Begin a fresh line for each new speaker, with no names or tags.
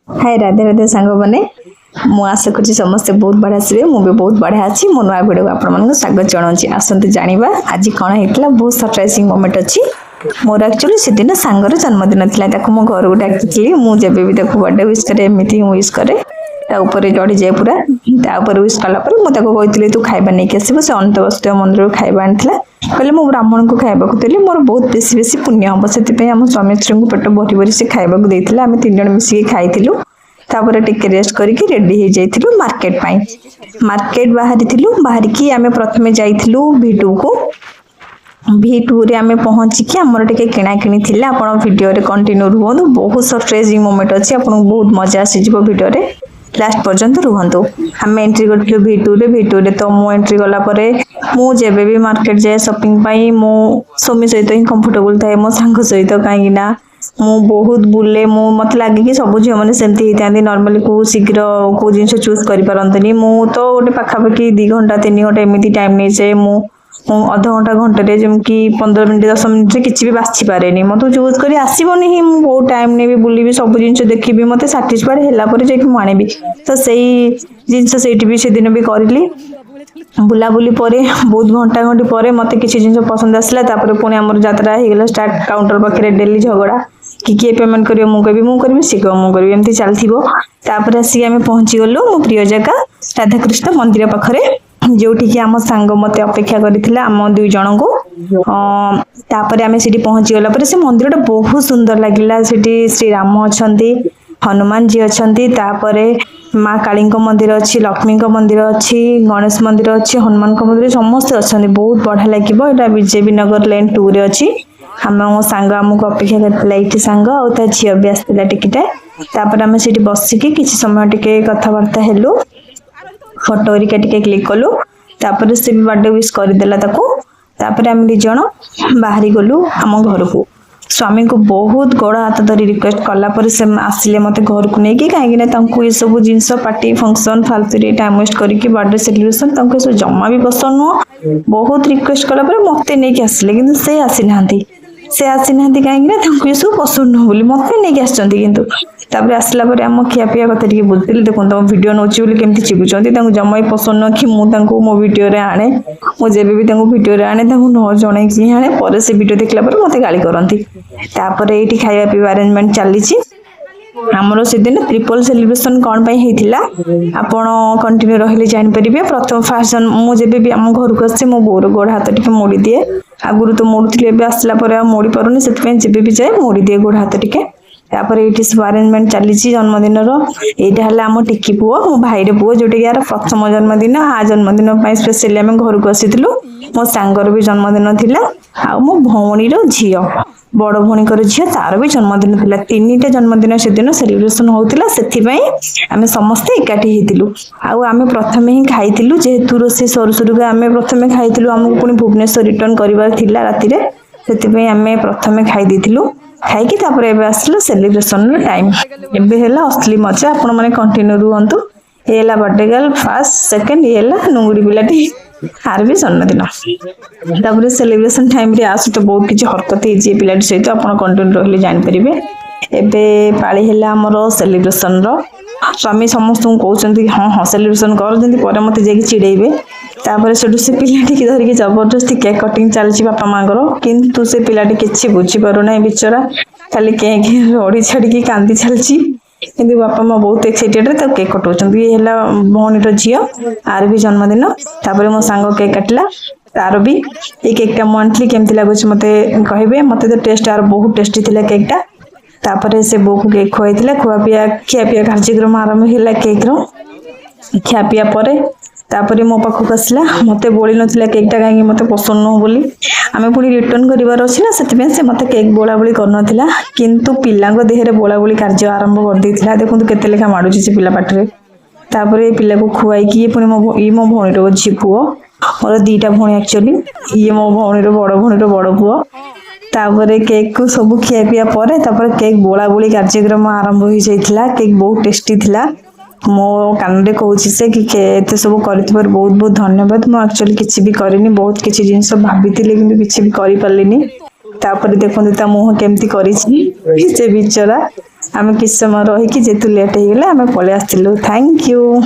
ହାଏ, ରାଧେ ରାଧେ ସାଙ୍ଗମାନେ। ମୁଁ ଆଶା କରୁଛି ସମସ୍ତେ ବହୁତ ବଢ଼ିଆ ଥିବେ। ମୁଁ ବି ବହୁତ ବଢ଼ିଆ ଅଛି। ମୋ ନୂଆ ଭିଡ଼ିଓକୁ ଆପଣମାନଙ୍କୁ ସ୍ୱାଗତ ଜଣାଉଛି। ଆସନ୍ତୁ ଜାଣିବା ଆଜି କ'ଣ ହେଇଥିଲା। ବହୁତ ସରପ୍ରାଇଜିଂ ମୋମେଣ୍ଟ ଅଛି। ମୋର ଆକ୍ଚୁଆଲି ସେଦିନ ସାଙ୍ଗର ଜନ୍ମଦିନ ଥିଲା। ତାକୁ ମୁଁ ଘରକୁ ଡାକିଥିଲି। ମୁଁ ଯେବେ ବି ତାକୁ ବର୍ଥଡେ ୱିଶ୍ କରେ, ଏମିତି ହିଁ ୱିଶ୍ କରେ। ତା ଉପରେ ଚଢ଼ିଯାଏ ପୁରା। ତା ଉପରେ ୱିଶ୍ କଲା ପରେ ମୁଁ ତାକୁ କହିଥିଲି, ତୁ ଖାଇବା ନେଇକି ଆସିବୁ। ସେ ଅନନ୍ତ ବାସୁଦେବ ମନ୍ଦିରରୁ ଖାଇବା ଆଣିଥିଲା। କହିଲେ, ମୁଁ ବ୍ରାହ୍ମଣଙ୍କୁ ଖାଇବାକୁ ଦେଲି, ମୋର ବହୁତ ବେଶୀ ବେଶୀ ପୁଣ୍ୟ ହେବ। ସେଥିପାଇଁ ଆମ ସ୍ୱାମୀ ସ୍ତ୍ରୀଙ୍କୁ ପେଟ ଭରି ଭରି ସେ ଖାଇବାକୁ ଦେଇଥିଲା। ଆମେ ତିନି ଜଣ ମିଶିକି ଖାଇଥିଲୁ। ତାପରେ ଟିକେ ରେଷ୍ଟ କରିକି ରେଡି ହେଇଯାଇଥିଲୁ ମାର୍କେଟ ପାଇଁ। ମାର୍କେଟ ବାହାରିଥିଲୁ। ବାହାରିକି ଆମେ ପ୍ରଥମେ ଯାଇଥିଲୁ ଭି ଟୁକୁ। ଭି ଟୁରେ ଆମେ ପହଞ୍ଚିକି ଆମର ଟିକେ କିଣାକିଣି ଥିଲା। ଆପଣ ଭିଡ଼ିଓରେ କଣ୍ଟିନ୍ୟୁ ରୁହନ୍ତୁ। ବହୁତ ସରପ୍ରାଇଜିଂ ମୋମେଣ୍ଟ ଅଛି। ଆପଣଙ୍କୁ ବହୁତ ମଜା ଆସିଯିବ। ଭିଡ଼ିଓରେ ଲାଷ୍ଟ ପର୍ଯ୍ୟନ୍ତ ରୁହନ୍ତୁ। ଆମେ ଏଣ୍ଟ୍ରି କରିଥିଲୁ ଭି ଟୁରେ। ଭି ଟୁରେ ତ ମୁଁ ଏଣ୍ଟ୍ରି କଲା ପରେ, ମୁଁ ଯେବେ ବି ମାର୍କେଟ ଯାଏ ସପିଂ ପାଇଁ, ମୁଁ ସୋମି ସହିତ ହିଁ କମ୍ଫର୍ଟେବୁଲ୍ ଥାଏ, ମୋ ସାଙ୍ଗ ସହିତ। କାହିଁକି ନା ମୁଁ ବହୁତ ବୁଲେ। ମୋତେ ଲାଗେ କି ସବୁ ଝିଅମାନେ ସେମିତି ହେଇଥାନ୍ତି। ନର୍ମାଲି କେଉଁ ଶୀଘ୍ର କେଉଁ ଜିନିଷ ଚୁଜ୍ କରିପାରନ୍ତିନି। ମୁଁ ତ ଗୋଟେ ପାଖାପାଖି 2 ଘଣ୍ଟା, 3 ଘଣ୍ଟା ଏମିତି ଟାଇମ୍ ନେଇଯାଏ। ମୁଁ ମୁଁ ଅଧଘଣ୍ଟା, ଘଣ୍ଟାରେ, ଯେମିତି 15 ମିନିଟ୍, 10 ମିନିଟ୍ରେ କିଛି ବି ବାଛି ପାରେନି। ମୋତେ ଚୁଜ୍ କରି ଆସିବନି ହିଁ। ମୁଁ ବହୁତ ଟାଇମ୍ ନେବି, ବୁଲିବି, ସବୁ ଜିନିଷ ଦେଖିବି। ମୋତେ ସାଟିସ୍ଫାଏଡ୍ ହେଲା ପରେ ଯାଇକି ମୁଁ ଆଣିବି। ତ ସେଇ ଜିନିଷ ସେଇଠି ବି ସେଦିନ ବି କରିଲି। ବୁଲାବୁଲି ପରେ, ବହୁତ ଘଣ୍ଟା ଘଣ୍ଟି ପରେ ମୋତେ କିଛି ଜିନିଷ ପସନ୍ଦ ଆସିଲା। ତାପରେ ପୁଣି ଆମର ଯାତ୍ରା ହେଇଗଲା ଷ୍ଟାର୍ଟ। କାଉଣ୍ଟର ପାଖରେ ଡେଲି ଝଗଡ଼ା କି କିଏ ପେମେଣ୍ଟ କରିବ। ମୁଁ କହିବି ମୁଁ କରିବି, ସିଏ କହିବ ମୁଁ କରିବି, ଏମିତି ଚାଲିଥିବ। ତାପରେ ଆସିକି ଆମେ ପହଞ୍ଚିଗଲୁ ମୋ ପ୍ରିୟ ଜାଗା ରାଧାକୃଷ୍ଣ ମନ୍ଦିର ପାଖରେ, ଯୋଉଠିକି ଆମ ସାଙ୍ଗ ମୋତେ ଅପେକ୍ଷା କରିଥିଲା, ଆମ ଦୁଇ ଜଣଙ୍କୁ। ତାପରେ ଆମେ ସେଠି ପହଞ୍ଚିଗଲା ପରେ ସେ ମନ୍ଦିରଟା ବହୁତ ସୁନ୍ଦର ଲାଗିଲା। ସେଠି ଶ୍ରୀରାମ ଅଛନ୍ତି, ହନୁମାନଜୀ ଅଛନ୍ତି, ତାପରେ ମା କାଳୀଙ୍କ ମନ୍ଦିର ଅଛି, ଲକ୍ଷ୍ମୀଙ୍କ ମନ୍ଦିର ଅଛି, ଗଣେଶ ମନ୍ଦିର ଅଛି, ହନୁମାନଙ୍କ ମନ୍ଦିର, ସମସ୍ତେ ଅଛନ୍ତି। ବହୁତ ବଢ଼ିଆ ଲାଗିବ। ଏଇଟା ବିଜେପି ନଗର ଲେନ୍ 2ରେ ଅଛି। ଆମ ସାଙ୍ଗ ଆମକୁ ଅପେକ୍ଷା କରିଥିଲା ଏଇଠି। ସାଙ୍ଗ ଆଉ ତା ଝିଅ ବି ଆସିଥିଲା ଟିକିଟା। ତାପରେ ଆମେ ସେଠି ବସିକି କିଛି ସମୟ ଟିକେ କଥାବାର୍ତ୍ତା ହେଲୁ, ଫଟୋ ହେରିକା ଟିକେ କ୍ଲିକ୍ କଲୁ। ତାପରେ ସେ ବି ବାର୍ଥଡେ ୱିଶ୍ କରିଦେଲା ତାକୁ। ତାପରେ ଆମେ ଦି ଜଣ ବାହାରି ଗଲୁ ଆମ ଘରକୁ। ସ୍ୱାମୀଙ୍କୁ ବହୁତ ଗୋଡ଼ ହାତ ଧରି ରିକ୍ୱେଷ୍ଟ କଲା ପରେ ସେ ଆସିଲେ ମୋତେ ଘରକୁ ନେଇକି। କାହିଁକି ନା ତାଙ୍କୁ ଏସବୁ ଜିନିଷ, ପାର୍ଟି ଫଙ୍କସନ୍, ଫାଲତୁରେ ଟାଇମ୍ ୱେଷ୍ଟ କରିକି ବାର୍ଥଡେ ସେଲିବ୍ରେସନ୍, ତାଙ୍କୁ ଏସବୁ ଜମା ବି ପସନ୍ଦ ନୁହଁ। ବହୁତ ରିକ୍ୱେଷ୍ଟ କଲା ପରେ ମୋତେ ନେଇକି ଆସିଲେ, କିନ୍ତୁ ସେ ଆସିନାହାନ୍ତି। ସେ ଆସିନାହାନ୍ତି କାହିଁକି ନା ତାଙ୍କୁ ଏସବୁ ପସନ୍ଦ ନୁହଁ ବୋଲି ମୋତେ ନେଇକି ଆସିଛନ୍ତି। କିନ୍ତୁ ତାପରେ ଆସିଲା ପରେ ଆମ ଖିଆପିଆ କଥା ଟିକେ ବୁଝିଥିଲି। ଦେଖନ୍ତୁ, ତମ ଭିଡ଼ିଓ ନେଉଛି ବୋଲି କେମିତି ଚିଡୁଛନ୍ତି। ତାଙ୍କୁ ଜମା ବି ପସନ୍ଦ ନୁହଁ କି ମୁଁ ତାଙ୍କୁ ମୋ ଭିଡ଼ିଓରେ ଆଣେ। ମୁଁ ଯେବେ ବି ତାଙ୍କୁ ଭିଡ଼ିଓରେ ଆଣେ, ତାଙ୍କୁ ନ ଜଣେଇକି ହିଁ ଆଣେ। ପରେ ସେ ଭିଡ଼ିଓ ଦେଖିଲା ପରେ ମୋତେ ଗାଳି କରନ୍ତି। ତାପରେ ଏଇଠି ଖାଇବା ପିଇବା ଆରେଞ୍ଜମେଣ୍ଟ ଚାଲିଛି। ଆମର ସେଦିନ ଟ୍ରିପଲ୍ ସେଲିବ୍ରେସନ୍ କ'ଣ ପାଇଁ ହେଇଥିଲା, ଆପଣ କଣ୍ଟିନ୍ୟୁ ରହିଲେ ଜାଣିପାରିବେ। ପ୍ରଥମ ଫାଷ୍ଟ, ମୁଁ ଯେବେ ବି ଆମ ଘରକୁ ଆସେ, ମୋ ବୋଉର ଗୋଡ଼ ହାତ ଟିକେ ମୋଡ଼ି ଦିଏ। ଆଗରୁ ତ ମୋଡ଼ୁଥିଲି, ଏବେ ଆସିଲା ପରେ ଆଉ ମୋଡ଼ି ପାରୁନି। ସେଥିପାଇଁ ଯେବେ ବି ଯାଏ, ମୋଡ଼ି ଦିଏ ଗୋଡ଼ ହାତ ଟିକେ। ତାପରେ ଏଇଠି ସବୁ ଆରେଞ୍ଜମେଣ୍ଟ ଚାଲିଛି ଜନ୍ମଦିନର। ଏଇଟା ହେଲା ଆମ ଟିକି ପୁଅ, ମୋ ଭାଇର ପୁଅ, ଯୋଉଟାକି ୟାର ପ୍ରଥମ ଜନ୍ମଦିନ। ଆ ଜନ୍ମଦିନ ପାଇଁ ସ୍ପେଶିଆଲି ଆମେ ଘରକୁ ଆସିଥିଲୁ। ମୋ ସାଙ୍ଗର ବି ଜନ୍ମଦିନ ଥିଲା ଆଉ ମୋ ଭଉଣୀର ଝିଅ, ବଡ଼ ଭଉଣୀଙ୍କର ଝିଅ, ତାର ବି ଜନ୍ମଦିନ ଥିଲା। ତିନିଟା ଜନ୍ମଦିନ ସେଦିନ ସେଲିବ୍ରେସନ ହଉଥିଲା। ସେଥିପାଇଁ ଆମେ ସମସ୍ତେ ଏକାଠି ହେଇଥିଲୁ। ଆଉ ଆମେ ପ୍ରଥମେ ହିଁ ଖାଇଥିଲୁ। ଯେହେତୁ ରୋଷେଇ ସରୁ ସରୁକା ଆମେ ପ୍ରଥମେ ଖାଇଥିଲୁ, ଆମକୁ ପୁଣି ଭୁବନେଶ୍ୱର ରିଟର୍ନ କରିବାର ଥିଲା ରାତିରେ, ସେଥିପାଇଁ ଆମେ ପ୍ରଥମେ ଖାଇ ଦେଇଥିଲୁ। ଖାଇକି ତାପରେ ଏବେ ଆସିଲା ସେଲିବ୍ରେସନର ଟାଇମ୍। ଏବେ ହେଲା ଅସଲି ମଜା। ଆପଣମାନେ କଣ୍ଟିନ୍ୟୁ ରୁହନ୍ତୁ। ଇଏ ହେଲା ବର୍ଥଡେ ଗାର୍ଲ ଫାର୍ଷ୍ଟ, ସେକେଣ୍ଡ। ଇଏ ହେଲା ନୁଙ୍ଗୁଡ଼ି ପିଲାଟି, ଆର ବି ଜନ୍ମଦିନ। ତାପରେ ସେଲିବ୍ରେସନ ଟାଇମରେ ଆ ସହିତ ବହୁତ କିଛି ହରକତ ହେଇଛି ଏ ପିଲାଟି ସହିତ। ଆପଣ କଣ୍ଟିନ୍ୟୁ ରହିଲେ ଜାଣିପାରିବେ। ଏବେ ପାଳି ହେଲା ଆମର ସେଲିବ୍ରେସନର। ସ୍ୱାମୀ ସମସ୍ତଙ୍କୁ କହୁଛନ୍ତି, ହଁ ହଁ, ସେଲିବ୍ରେସନ କରୁଛନ୍ତି। ପରେ ମୋତେ ଯାଇକି ଚିଡ଼େଇବେ। ତାପରେ ସେଠୁ ସେ ପିଲାଟିକି ଧରିକି ଜବରଦସ୍ତି କେକ୍ କଟିଂ ଚାଲିଛି ବାପା ମାଙ୍କର। କିନ୍ତୁ ସେ ପିଲାଟି କିଛି ବୁଝିପାରୁନାହିଁ। ବିଚରା ଖାଲି କେଁ କେଁ ରଡ଼ି ଛାଡ଼ିକି କାନ୍ଦି ଚାଲିଛି। କିନ୍ତୁ ବାପା ମା ବହୁତ ଏକ୍ସାଇଟେଡରେ ତାକୁ କେକ୍ କଟଉଛନ୍ତି। ଇଏ ହେଲା ଭଉଣୀର ଝିଅ, ଆର ବି ଜନ୍ମଦିନ। ତାପରେ ମୋ ସାଙ୍ଗ କେକ୍ କାଟିଲା ତାର ବି। ଏଇ କେକ୍ଟା ମୁଁ ଆଣିଥିଲି। କେମିତି ଲାଗୁଛି ମୋତେ କହିବେ। ମୋତେ ତ ଟେଷ୍ଟ ଆର ବହୁତ ଟେଷ୍ଟି ଥିଲା କେକ୍ଟା। ତାପରେ ସେ ବୋଉକୁ କେକ୍ ଖୁଆଇଥିଲା। ଖୁଆ ପିଆ, ଖିଆ ପିଆ କାର୍ଯ୍ୟକ୍ରମ ଆରମ୍ଭ ହେଲା କେକ୍ର। ଖିଆ ପିଆ ପରେ ତାପରେ ମୋ ପାଖକୁ ଆସିଲା। ମୋତେ ବୋଳି ନଥିଲା କେକ୍ଟା, କାହିଁକି ମୋତେ ପସନ୍ଦ ନୁହଁ ବୋଲି। ଆମେ ପୁଣି ରିଟର୍ନ କରିବାର ଅଛି ନା, ସେଥିପାଇଁ ସେ ମୋତେ କେକ୍ ବୋଳାବୋଳି କରିନଥିଲା। କିନ୍ତୁ ପିଲାଙ୍କ ଦେହରେ ବୋଳାବୋଳି କାର୍ଯ୍ୟ ଆରମ୍ଭ କରିଦେଇଥିଲା। ଦେଖନ୍ତୁ, କେତେ ଲେଖା ମାଡ଼ୁଛି ସେ ପିଲା ପାଟିରେ। ତାପରେ ଏ ପିଲାକୁ ଖୁଆଇକି, ଇଏ ପୁଣି ମୋ ଇଏ ମୋ ଭଉଣୀର ଝିଅ ପୁଅ। ମୋର ଦିଟା ଭଉଣୀ ଆକ୍ଚୁଆଲି। ଇଏ ମୋ ଭଉଣୀର, ବଡ଼ ଭଉଣୀର ବଡ଼ ପୁଅ। ତାପରେ କେକ୍କୁ ସବୁ ଖିଆ ପିଆ ପରେ ତାପରେ କେକ୍ ବୋଳାବୋଳି କାର୍ଯ୍ୟକ୍ରମ ଆରମ୍ଭ ହୋଇଯାଇଥିଲା। କେକ୍ ବହୁତ ଟେଷ୍ଟି ଥିଲା। ମୋ କାନରେ କହୁଛି ସେ କି ଏତେ ସବୁ କରିଥିବାରୁ ବହୁତ ବହୁତ ଧନ୍ୟବାଦ। ମୁଁ ଆକ୍ଚୁଆଲି କିଛି ବି କରିନି। ବହୁତ କିଛି ଜିନିଷ ଭାବିଥିଲି, କିନ୍ତୁ କିଛି ବି କରିପାରିଲିନି। ତାପରେ ଦେଖନ୍ତୁ, ତା ମୁହଁ କେମିତି କରିଛି ସେ ବିଚରା। ଆମେ କିଛି ସମୟ ରହିକି, ଯେହେତୁ ଲେଟ୍ ହେଇଗଲା, ଆମେ ପଳେଇ ଆସିଥିଲୁ। Thank you.